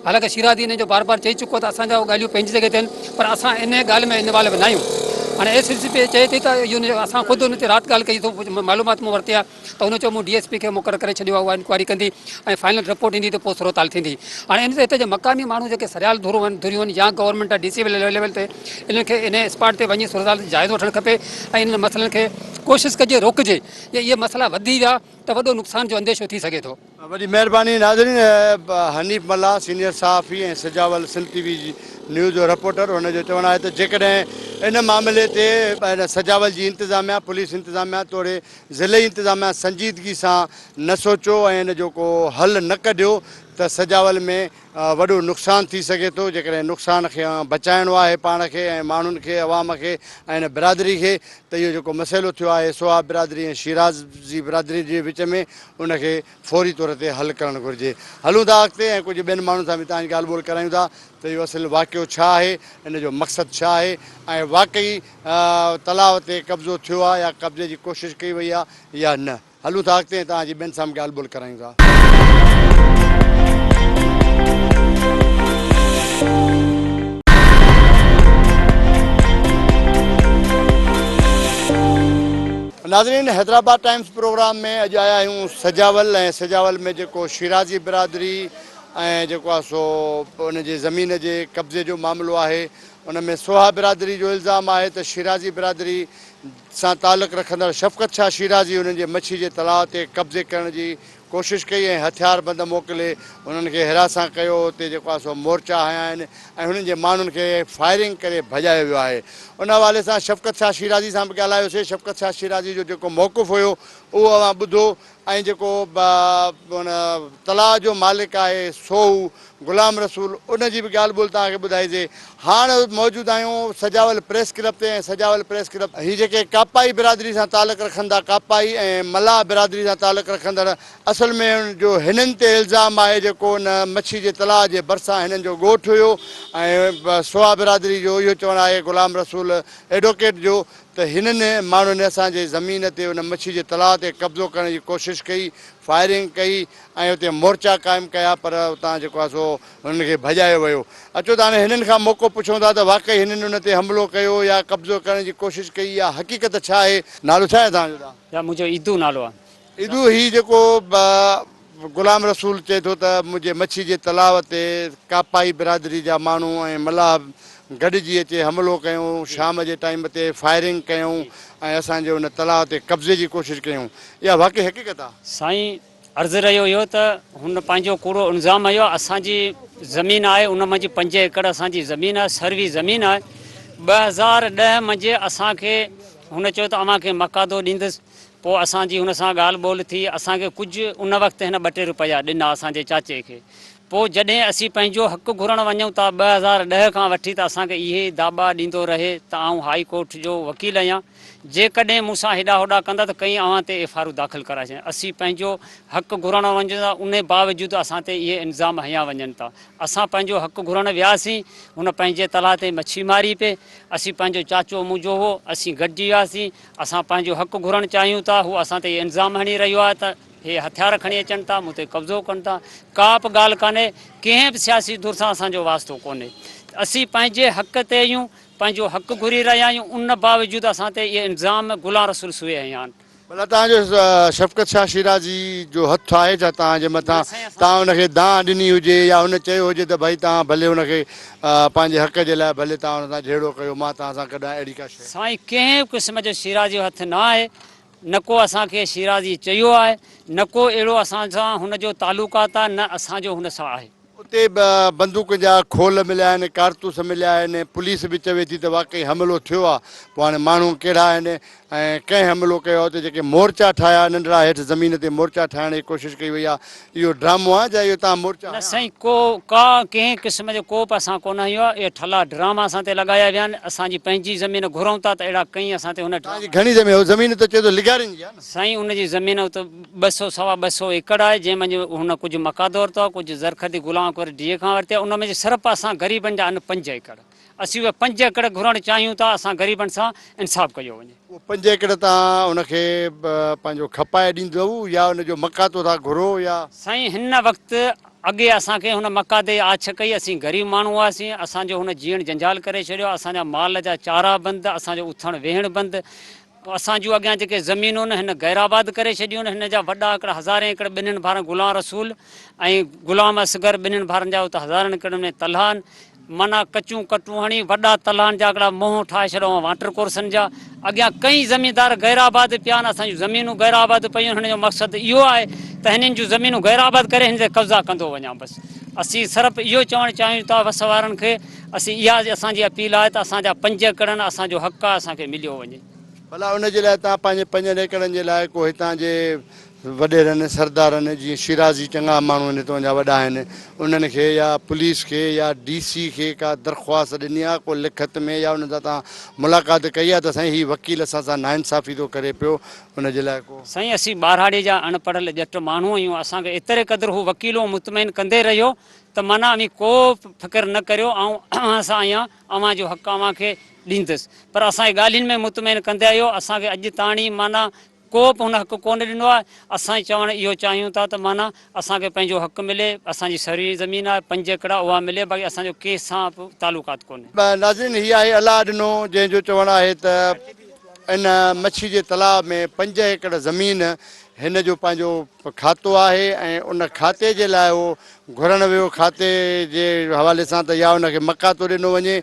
حالانڪه شيرازي انهن جو بار بار چئي چڪو ته اسان جا اهي ڳالهيون پنهنجي جڳهه تي آهن پر اسان انهي ڳالهه ۾ انوالو نه آهيون هاڻي ايس ايس پي چئي ٿي ته اهو اسان خود ان تي رات ڳالهه ڪئي اٿئون معلومات مون ورتي آهي ته هن چيو مون ڊي ايس پي کي مقرر ڪري ڇڏيو آهي اها انڪوائري ڪندي ۽ فائنل رپورٽ ايندي ته پوء صورتحال ٿيندي هاڻي ان هتي جا مقامي ماڻهو جيڪي سريال ڌرون آهن ڌريون آهن يا گورنمينٽ آهي ڊي سي ليول تي انهن کي انهي اسپاٽ تي وڃي صورتحال جو جائزو وٺڻ کپي ۽ انهن مسئلن کي ڪوشش ڪجي روڪجي جي اهي مسئلا وڌي ويا ته وڏو نقصان جو انديشو ٿي سگهي ٿو. وڏي مهرباني ناظرين حنيف ملاح سينيئر صحافي ۽ سجاول سنڌ ٽي وي نيوز جو رپورٽر هن جو چوڻ آهي ته جيڪڏهن ان معاملي تي سجاول جي انتظاميا پوليس انتظاميا توڙي ضلعي انتظاميا سنجيدگي سان نه سوچيو ۽ ان جو ڪو حل نه ڪڍيو ته سجاول ۾ وڏو نقصان ٿي سگهي ٿو، جيڪڏهن نقصان کان بچائڻو آهي پاڻ کي ۽ ماڻهن کي، عوام کي ۽ هن برادري کي ته اهو جيڪو مسئلو ٿيو آهي سوها برادري ۽ شيرازي برادري جي وچ ۾ ان کي فوري طور تي حل ڪرڻ گهرجي. هلون ٿا اڳتي ۽ ڪجهه ٻين ماڻهن سان به توهان جي ڳالهه ٻولهه ڪرايون ٿا ته اهو اصل واقعو ڇا آهي، ان جو مقصد ڇا آهي ۽ واقعي تلاء تي قبضو ٿيو آهي يا قبضي جي ڪوشش ڪئي وئي آهي يا نه. هلون ٿا اڳتي ۽ توهان جي ٻين سان به ڳالهه ٻولهه ڪرايون ٿا. ناظرين حيدرآباد ٽائمز پروگرام ۾ اڄ آيا آهيون سجاول ۽ سجاول ۾ جيڪو شيرازي برادري ۽ جيڪو آهي سو ان جي زمين جي قبضي جو معاملو آهي ان ۾ سوها برادري جو الزام آهي ته شيرازي برادري سان تعلق رکندڙ شفقت شاهه شيرازي انهن جي مڇي جي تلاء تي قبضي ڪرڻ جي ڪوشش ڪئي ۽ هٿياربند موڪلي انهن کي هراسان ڪيو اتي جيڪو آهي سو مورچا هنيا آهن ۽ هنن جي ماڻهن کي فائرنگ ڪري ڀڄايو ويو آهي ان حوالي سان شفقت شاهه شيرازي سان به ڳالهايوسي شفقت شاهه شيرازي جو جيڪو موقف هيو اهو اوهان ٻڌو ۽ جيڪو ان تلاء جو مالڪ آهي سوهو غلام رسول ان جي به ڳالهه ٻولهه توهان کي ٻڌائيسي. هاڻ موجود آهيون سجاول پريس ڪلب تي ۽ سجاول پريس ڪلب هي جيڪي ڪاپائي برادري سان تعلق رکن ٿا ڪاپائي ۽ ملاح برادري سان تعلق رکندڙ اصل ۾ جو هنن تي الزام آهي جيڪو ان مڇي جي تلاء جي ڀرسان هنن جو ڳوٺ هيو ۽ سوها برادري جو اهو چوڻ آهي غلام رسول ايڊوڪيٽ جو ته هنن ماڻهن اسان جي زمين تي ان مڇي جي تلاء تي قبضو ڪرڻ جي ڪوشش ڪئي فائرنگ ڪئي ۽ اتي مورچا قائم ڪيا پر اتان جيڪو آهي سو هنن کي ڀڄايو ويو. اچو ته هاڻي هنن کان موقعو پڇون ٿا ته واقعي هنن ان تي حملو ڪيو يا قبضو ڪرڻ جي ڪوشش ڪئي يا حقيقت ڇا آهي؟ نالو ڇا آهي توهان جو؟ يا منهنجو عيدو نالو آهي. عيدو هي جيڪو غلام رسول چئي ٿو ته منهنجي مڇي جي تلاء تي ڪاپائي برادري جا ماڻهو ۽ ملاح گڏجي اچي حملو ڪيو شام جي ٽائيم تي فائرنگ ڪيائون ۽ اسان جي ان تلاء تي قبضي جي ڪوشش ڪيائون اها واقعي حقيقت آهي؟ سائين! عرض رهيو اهو ته هن پنهنجو ڪوڙو الزام هنيو آهي، اسان جي زمين آهي ان منجهه پنج ايڪڙ اسان جي زمين آهي، سروي زمين آهي، 2010 منجهه اسان کي هن چيو ته اوهان کي مقادو ڏيندس، پوء اسان جي هن سان ڳالهه ٻولهه ٿي، اسان کي ڪجهه ان وقت هن ٻه ٽي روپيا ڏنا اسان جي چاچي کي، پوء جڏهن اسين پنهنجو حق گهرڻ وڃون ٿا 2010 کان وٺي ته اسان کي اهي داٻا ڏيندو رهي ته آئون هائي ڪورٽ جو وڪيل آهيان، جيڪڏهن مون سان هيڏا هوڏا ڪندا ته ڪئين اوهان تي ايف آرون داخل ڪرائي ڇڏيان. اسين پنهنجو حق گهرڻ وڃون ٿا انهي باوجود اسان تي اهي الزام هنيا وڃن ٿا. اسان پنهنجو حق گهرڻ وياسين، هن پنهنجي تلاء تي مڇي ماري پئي. اسين پنهنجو چاچو منهنجو هو، اسين گڏجي وياسين. اسان پنهنجو حق گهرڻ چاهيون ٿا، هو اسان تي اهي الزام هڻي رهيو آهي ته هي هٿيار کڻي اچن ٿا، مون تي قبضو ڪن ٿا. ڪا به ڳالهه ڪانهي، ڪنهن به سياسي ڌر سان اسان جو واسطو ڪونهي. اسين پنهنجي حق تي آهيون. پنهنجو حق گهري رهيا آهيون ان باوجود اسان تي اهي الزام غلام رسول سوئي هنيا آهن. ڀلا توهان جو شفقت شاهه شيرازي جو هٿ آهي ڇا توهان جي مٿان توهان ان کي دانهن ڏني هجي يا هن چيو هجي ته ڀائي توهان ڀلي ان کي پنهنجي حق جي لاء ڀلي توهان ان سان جهيڙو ڪيو مان توهان سان گڏ آهيان اهڙي ڪا شيء. سائين ڪنهن به قسم جو شيرازي جو هٿ نه آهي نه ڪو اسان کي شيرازي چيو آهي نه ڪو اهڙو اسان سان هن جو تعلقات آهي نه اسان جو هن سان آهي. اتي به بندوقن جا کول مليا آهن، ڪارتوس مليا آهن، پوليس به چوي ٿي ته واقعي حملو ٿيو آهي، پوء هاڻي ماڻهو ڪهڙا آهن ۽ ڪنهن حملو ڪيو آهي، اتي جيڪي مورچا ٺاهيا ننڍڙا هيٺ زمين تي مورچا ٺاهڻ جي ڪوشش ڪئي وئي آهي، اهو ڊرامو آهي جا اهو تان مورچا نه هنيا؟ سائين ڪو ڪا ڪنهن قسم جو ڪو به اسان ڪونه هنيو آهي، اهي ٺلها ڊراما اسان تي لڳايا ويا آهن، اسان جي پنهنجي زمين گهرون ٿا ته اهڙا ڪئين اسان تي هن توهان جي گهڻي زمين هو زمين ته چئي ٿو لغارين جي آهي نه؟ سائين ان جي زمين ات 200 سوا 200 ايڪڙ آهي جنهن منجهه هن ڪجهه مقادو ورتو آهي ڪجهه زرخدي غلام اڪبر ڊي کان ورتي آهي ان منجهه صرف اسان غريبن جا آهن پنج ايڪڙ اسين اهي پنج ايڪڙ گهرڻ چاهيون ٿا اسان غريبن سان انصاف ڪيو وڃي. اهو پنج ايڪڙ توهان ان کي پنهنجو کپائي ڏيندؤ يا ان جو مقاطو ٿا گهرو يا. سائين هن وقت اڳي اسان کي هن مقادي آڇ ڪئي اسين غريب ماڻهو هئاسين اسان جو هن جيئڻ جنجال ڪري ڇڏيو اسان جا مال جا چارا بند اسان جو اٿڻ ويهڻ بند اسان جون اڳيان جيڪي زمينون هن غير آباد ڪري ڇڏيون هن جا وڏا ايڪڙ هزارين ايڪڙ ٻنهين ڀائرن غلام رسول ۽ غلام اصغر ٻنهين ڀائرن جا ات هزارن ايڪڙن ۾ تلها آهن معنيٰ ڪچون ڪٽون هڻي وڏا تلهن جا هڪڙا منهن ٺاهي ڇڏيو هئا واٽر ڪورسن جا اڳيان ڪئين زميندار غير آباد پيا آهن اسان جون زمينون غير آباد پيون هن جو مقصد اهو آهي ته هنن جون زمينون غير آباد ڪري هن تي قبضا ڪندو وڃان بس اسين صرف اهو چوڻ چاهيون ٿا وس وارن کي اسين اها اسان جي اپيل آهي ته اسان جا پنج ايڪڙن اسان جو حق آهي اسان کي مليو وڃي. ڀلا ان جي لاء توهان پنهنجي پنجن ايڪڙن جي لاء ڪو هتان جي وڏيرن سردارن جيئن شيرازي چڱا ماڻهو هن هتان جا وڏا آهن انهن کي يا پوليس کي يا ڊي سي کي ڪا درخواست ڏني آهي ڪو لکت ۾ يا انهن سان توهان ملاقات ڪئي آهي ته سائين هي وڪيل اسان سان ناانصافي ٿو ڪري پيو ان جي لاء ڪو. سائين اسين ٻهراڙي جا اڻ پڙهيل ڄٽ ماڻهو آهيون اسان کي ايتري قدر هو وڪيلو مطمئن ڪندي رهيو ته معنيٰ اوهين ڪو فڪر نه ڪريو، آئون اوهان سان آهيان، اوهان جو حق اوهان کي ڏيندس. پر اسان کي ڳالهين ۾ مطمئن ڪندي آيو، اسان کي اڄ تاڻي معنيٰ ڪو به هن حق ڪونه ڏنو آهي. اسان چوڻ اهو چاهيون ٿا ته معنيٰ اسان کي پنهنجو حق ملي، اسان جي سري زمين آهي، پنج ايڪڙ اها ملي، باقي اسان جو ڪنهن سان به تعلقات ڪونهي. ناظرين هي آهي الله ڏنو جنهن جو چوڻ آهي ته ان مڇي جي تلاء ۾ پنج ايڪڙ زمين هن جو پنهنجو کاتو آهي ۽ ان کاتي جي لاء هو گهرڻ ويو کاتي جي حوالي سان ته يا ان کي مقاطو ڏنو وڃي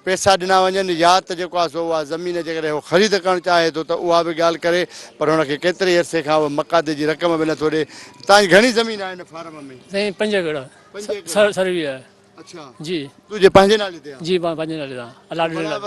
پئسا ڏنا وڃن يا ته جيڪو آهي سو اها زمين جيڪڏهن هو خريد ڪرڻ چاهي ٿو ته اها به ڳالهه ڪري پر هن کي ڪيتري عرصي کان اهو مقاطي جي رقم به نٿو ڏي. تان جي گهڻي زمين آهي هن فارم ۾؟ سائين پنج ايڪڙ پنج ايڪڙ سروي آهي. اڇا جي تنهنجي پنهنجي نالي تي آ؟ جي پنهنجي نالي تان الله ڏني مطلب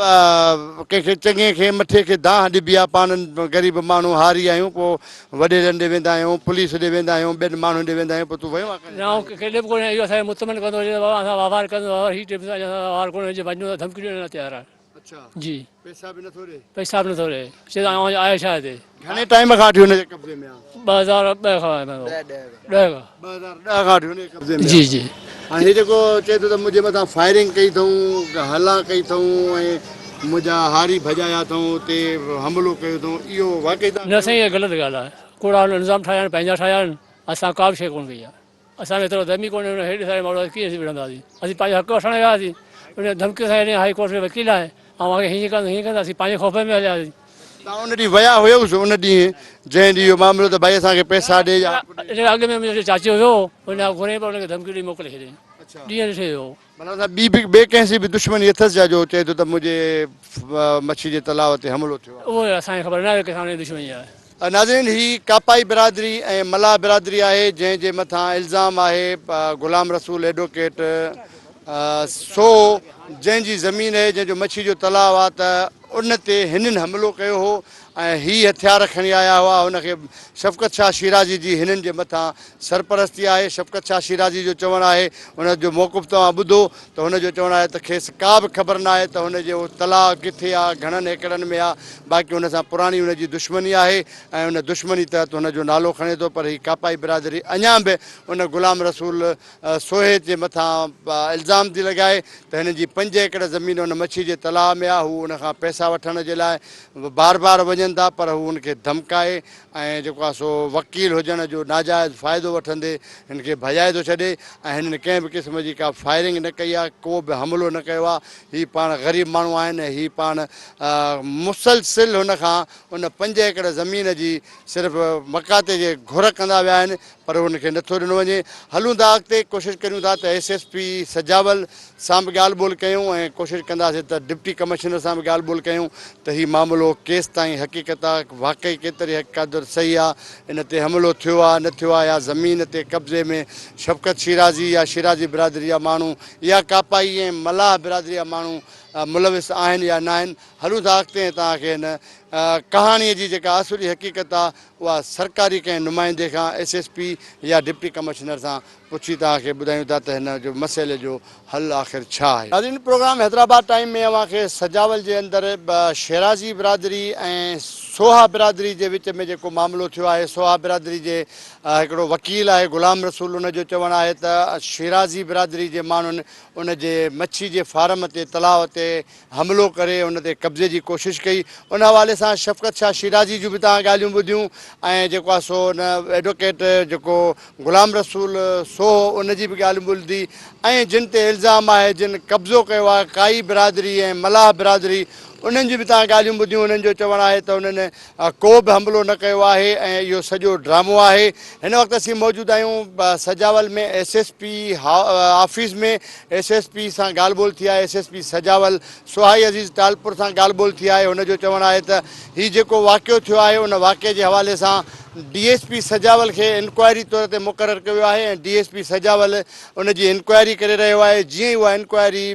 ڪنهن کي چڱي کي مٺي کي دانهن ڏبي آ پاڻ غريب ماڻهو هاري آهيون پو وڏيرن ڏي ويندا آهيون پوليس ڏي ويندا آهيون ٻين ماڻهن ڏي ويندا آهيون پو تون ويو آ ڪڏهن نه آئون ڪيڏي به ڪونهي اهو اسان کي مطمئن ڪندو هجي ته بابا اسان واپار ڪندو واپار هي ٽيم سان اسان واپار ڪونهي جي وڃون ته ڌمڪي ڏيڻ لاء تيار آهي اڇا جي پئسا به نٿو ڏي پئسا به نٿو ڏي چي ته آئون آيو ڇا هتي گهڻي ٽائيم کان وٺي هن جي قبضي ۾ آ؟ 2002 کان آهي 10 کان 2010 کان وٺي هن جي قبضي ۾ جي جي هاڻي هي جيڪو چئي ٿو ته منهنجي مٿان فائرنگ ڪئي اٿئون هلان ڪئي اٿئون ۽ منهنجا هاري ڀڄايا اٿئون اتي حملو ڪيو اٿئون اهو واقعي نه سائين اها غلط ڳالهه آهي ڪوڙا هن الزام ٺاهيا آهن پنهنجا ٺاهيا آهن اسان ڪا به شيء ڪونه ڪئي آهي اسان ۾ ايترو دم ئي ڪونهي هن هيڏي ساري ماڻهو ڪيئن اسين وڙهنداسين اسين پنهنجو حق وٺڻ ويا هئاسين ان ڌمڪي سان هيڏي هائي ڪورٽ ۾ وڪيل آهي اوهان کي هيئن ڪندس هيئن ڪندس اسين پنهنجي خوف ۾ هلياسين. توهان ان ڏينهن ويا هيوس ان ڏينهن جنهن ڏينهن اهو معاملو ته ڀائي اسان کي پئسا ڏي يا ان کان اڳ ۾ منهنجو چاچو هيو ان کان گهري پر ان کي ڌمڪي ڏئي موڪلي ڇڏيائين ڏينهن ڏٺي ويو هو. معنيٰ اسان ٻي به ٻئي ڪنهن سين به دشمني اٿس يا جو چئي ٿو ته منهنجي مڇي جي تلاء تي حملو ٿيو آهي. اهو اسان کي خبر ناهي ڪنهن سان ان جي دشمني آهي. ناظرين هي ڪاپائي برادري ۽ ملاح برادري آهي جنهن جي مٿان الزام آهي غلام رسول ايڊووڪيٽ سو جنهن جي زمين آهي جنهن جو مڇي جو تلاء آهي ته ان تي هنن حملو ڪيو هو ۽ هي هٿيار کڻي آيا هئا هن کي شفقت شاهه شيرازي جي هنن جي مٿان سرپرستي آهي شفقت شاهه شيرازي جو چوڻ آهي ان جو موقف توهان ٻڌو ته هن جو چوڻ آهي ته کيس ڪا به خبر ناهي ته هن جو تلاء ڪٿي آ، گهڻن ايڪڙن ۾ آ، باقي هن سان پراڻي هن جي دشمني آهي ۽ ان دشمني تحت هن جو نالو کڻي ٿو پر هي ڪاپائي برادري اڃا به ان غلام رسول سوهي جي مٿان الزام ٿي لڳائي ته هن جي پنج ايڪڙ زمين ان مڇي جي تلاء ۾ آ، هو ان کان پئسا وٺڻ جي لاء بار بار وڃن ٿا پر هو ان کي ڌمڪائي ۽ جيڪو آهي سو وڪيل هجڻ جو ناجائز فائدو وٺندي هن کي ڀڄائي ٿو ڇڏي ۽ هنن ڪنهن به قسم جي ڪا فائرنگ نه ڪئي آهي ڪو به حملو نه ڪيو آهي هي پاڻ غريب ماڻهو آهن ۽ هي پاڻ مسلسل هن کان ان پنج ايڪڙ زمين جي صرف مقاطعي جي گهر ڪندا ويا آهن پر هن کي نٿو ڏنو وڃي. هلون ٿا اڳتي ڪوشش ڪريون ٿا ته ايس ايس پي سجاول سان به ڳالهه ٻولهه ڪيون ۽ ڪوشش ڪنداسين ته ڊپٽي ڪمشنر سان به ڳالهه ٻولهه ڪيون ته هي معاملو ڪيستائين حقيقت آ واقعي ڪيتري قدر صحيح آ ان تي حملو ٿيو آ نه ٿيو آ يا زمين تي قبضي ۾ شفقت شيرازي يا شيرازي برادري جا ماڻهو يا ڪاپائي ۽ ملاح برادري جا ماڻهو ملوث آهن يا ناهن هلون ٿا اڳتي ۽ توهان کي هن ڪهاڻي جي جيڪا اصلي حقيقت آ اها سرڪاري ڪنهن نمائندي کان ايس ايس پي يا ڊپٽي ڪمشنر سان پڇي توهان کي ٻڌايون ٿا ته هن جو مسئلي جو حل آخر ڇا آهي. ناظرين پروگرام حيدرآباد ٽائيم ۾ اوهان کي سجاول جي اندر شيرازي برادري ۽ سوها برادري جي وچ ۾ جيڪو معاملو ٿيو آهي سوها برادري جي هڪڙو وڪيل آهي غلام رسول ان جو چوڻ آهي ته شيرازي برادري جي ماڻهن ان جي مڇي جي فارم تي تلاء تي حملو ڪري ان تي قبضي جي ڪوشش ڪئي ان حوالي سان شفقت شاهه شيرازي جون به توهان ڳالهيون ٻڌيون ۽ جيڪو آهي سو ان ايڊووڪيٽ جيڪو غلام رسول سوهو ان جي به ڳالهه ٻڌي ۽ جن تي الزام آهي جن قبضو ڪيو آهي ڪائي برادري ۽ ملاح برادري انهن جون به توهان ڳالهيون ٻڌيون انهن جو چوڻ آهي ته انهن ڪو به حملو نه ڪيو آهي ۽ اهو سڄو ڊرامو آهي هن وقت اسين موجود آهيون Sujawal ۾ S S P office ۾ S S P سان ڳالهه ٻولهه ٿي آهي S S P Sujawal Sohai Aziz Talpur سان ڳالهه ٻولهه ٿي آهي هن جو چوڻ آهي ته هي جيڪو واقعو ٿيو آهي ان واقعي جي حوالي سان ڊي ايس پي سجاول کي انڪوائري طور تي مقرر ڪيو ويو آهي ۽ ڊي ايس پي سجاول ان جي انڪوائري ڪري رهيو آهي جيئن ئي اها انڪوائري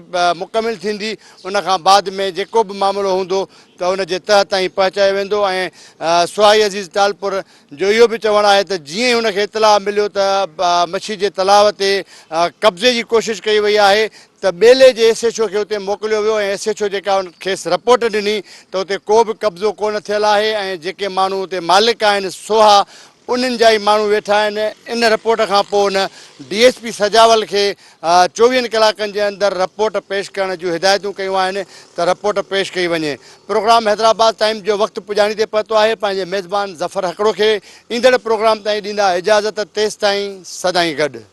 مڪمل ٿيندي ان کان بعد ۾ جيڪو به معاملو هوندو ته ان جي تهه تائين پهچايو ويندو ۽ سهائي عزيز ٽالپر جو اهو به چوڻ آهي ته جيئن ئي هن کي اطلاع مليو ته مڇي جي تلاء تي قبضي جي ڪوشش ڪئي وئي آهي ته ٻيلي جي ايس ايڇ او کي اتي موڪليو ويو ۽ ايس ايڇ او جيڪا کيس رپورٽ ڏني ته اتي ڪو به قبضو ڪونه ٿيل آهي ۽ جيڪي ماڻهو اتي مالڪ آهن سوها انهن جا ئي ماڻهو ويٺا آهن ان رپورٽ کان پوء هن ڊي ايس پي سجاول کي چوويهن ڪلاڪن جي اندر رپورٽ پيش ڪرڻ جون هدايتون ڪيون آهن ته رپورٽ پيش ڪئي وڃي پروگرام حيدرآباد ٽائيمز جو وقت پڄاڻي تي پهتو آهي پنهنجي ميزبان ظفر هڪڙو کي ايندڙ پروگرام تائين ڏيندا اجازت تيستائين سدائين گڏ.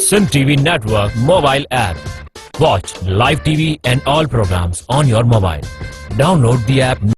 Sindh TV Network mobile app. Watch live TV and all programs on your mobile. Download the app.